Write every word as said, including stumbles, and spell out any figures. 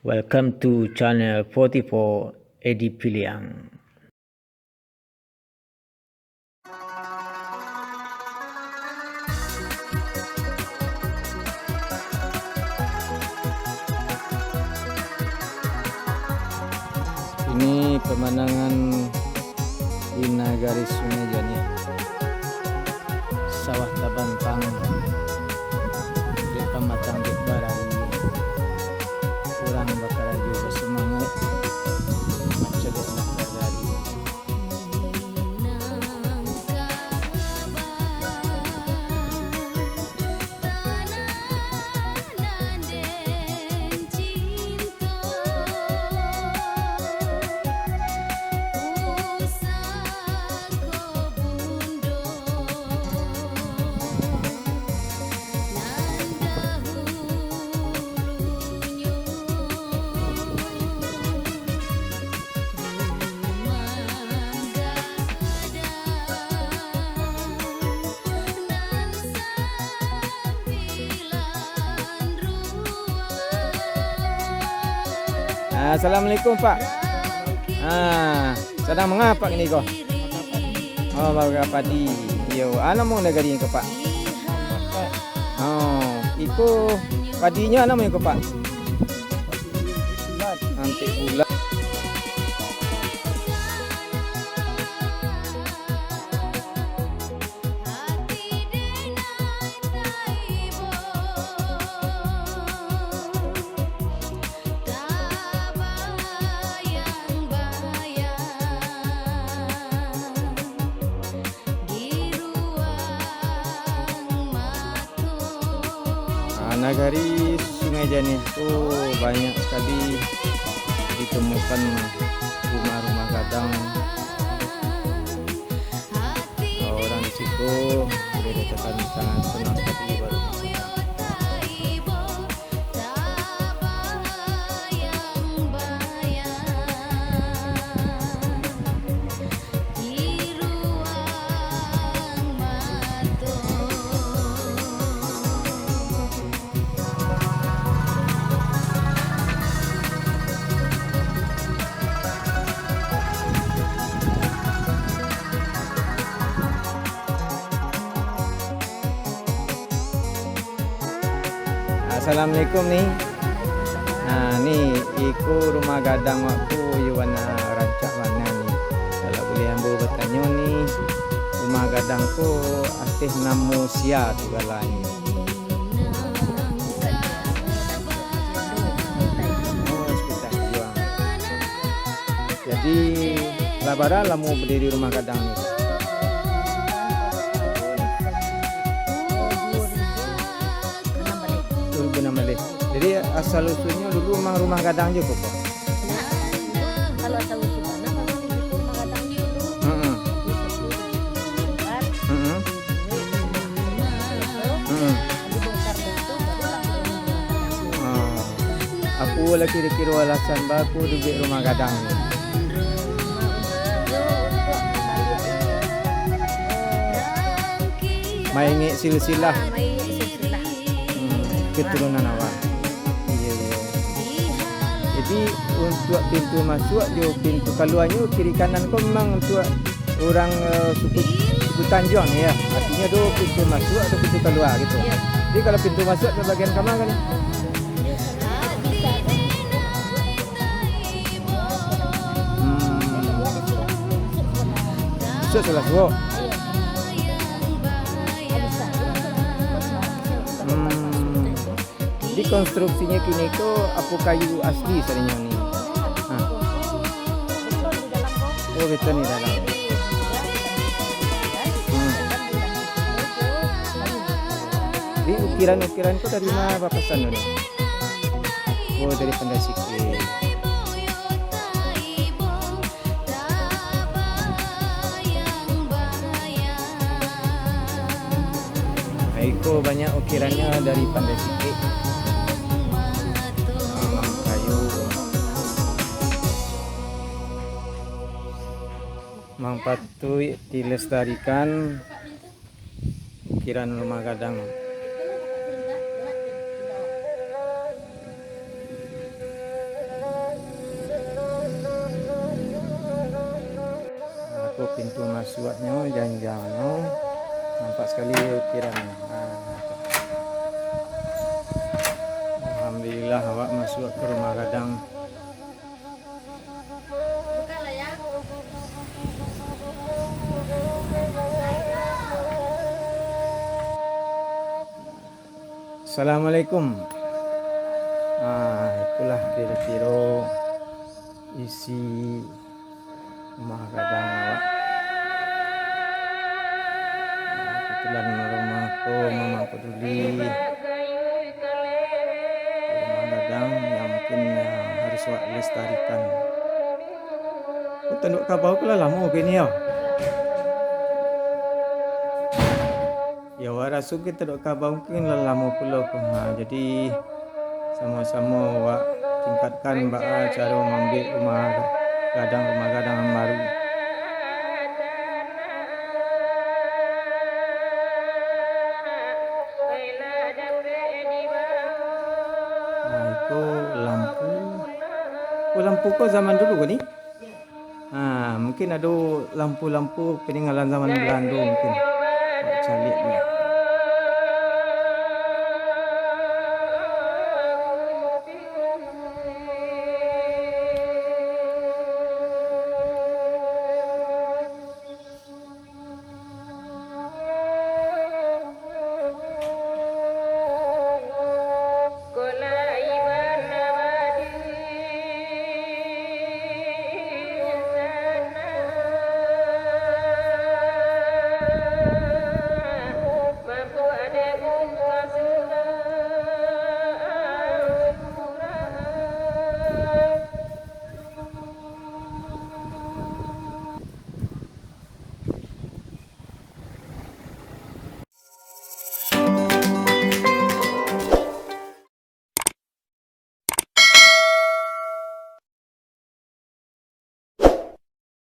Welcome to channel forty-four Edi Piliang. Ini pemandangan di Nagari Sungai Janiah. Sawah tabantang, dek pamatang dek barari. Urang bakarajo basumangaik, mancaliak nafkah dari. Ah, assalamualaikum, Pak. Ah, sadang manga Apak kini ko? Oh, baga padi. Iyo, a namo nagari ko, Pak? Oh, iko padinyo a namo ko, Pak? Antek bulan. Ah, nagari Sungai Janiah tu banyak sekali ditemukan rumah-rumah gadang. Kalau orang di situ boleh dikatakan sangat senang sekali berumah gadang. Assalamualaikum ni. Nah, ni iko rumah gadang wak ko, iyo bana rancak bana ni. Kalau buliah ambo batanyo ni, rumah gadang ko ateh namo sia tu galaknyo? Oh, Suku Tanjuang. Jadi, lah bara lamo badiri rumah gadang ni? Dua ribu enam baleh. Jadi, asal usulnyo dulu memang rumah gadang je ko, Pak? Nah, kalau asal usul tanah, memang di situ rumah gadang dulu. Heeh. Di situ, di situ. Heeh. Heeh. Dibongkar itu, barulah rumah gadang. Ah. Apo lah kiro-kiro alasan baa ko dibuek rumah gadang ni? Maingek silsilah. Hmm, keturunan awak. Iyo, iyo. Jadi, untuak pintu masuak jo pintu kaluanyo kiri kanan ko memang untuak urang, eh, suku, suku Tanjuang, ya. Artinyo, ado pintu masuak, ado pintu kalua, gitu. Iyo. Jadi, kalau pintu masuak tu bagian ka ma ko ni? Hmm. Masuak sabalah suok. Hmm. Jadi, konstruksinyo kini ko apo kayu asli sadonyo ni? Ha. Oh, beton di dalam. Hmm. Jadi, ukiran-ukiran ko dari ma bapasan tu ni? Oh, dari Pandai Sike. Iko banyak ukirannyo dari Pandai Sike. Mamang kayu. Mamang patuik dilestarikan. Ukiran rumah gadang. Pintu masuaknyo, janjangnyo, nampak sakali ukirannyo. Ha. Alhamdulillah, awak masuak ka rumah gadang. Assalamualaikum. Ah, itulah kiro-kiro isi rumah gadang awak. Ah, kebetulan rumah ko memang peduli rumah gadang yang mungkin, ah, harus awak lestarikan. Ko tanduak kabau ko lah lamo kini yo. Yo, awak raso kito dek kabau mungkin lah lamo pulo ko. Ha, jadi, samo-samo awak tingkatkan baa caro maambiak rumah gadang, rumah gadang nan baru. Ha, iko lampu. Oh, lampu ko zaman dulu ko ni? Ha, mungkin ado lampu-lampu peninggalan zaman Balando mungkin. Awak caliak ni.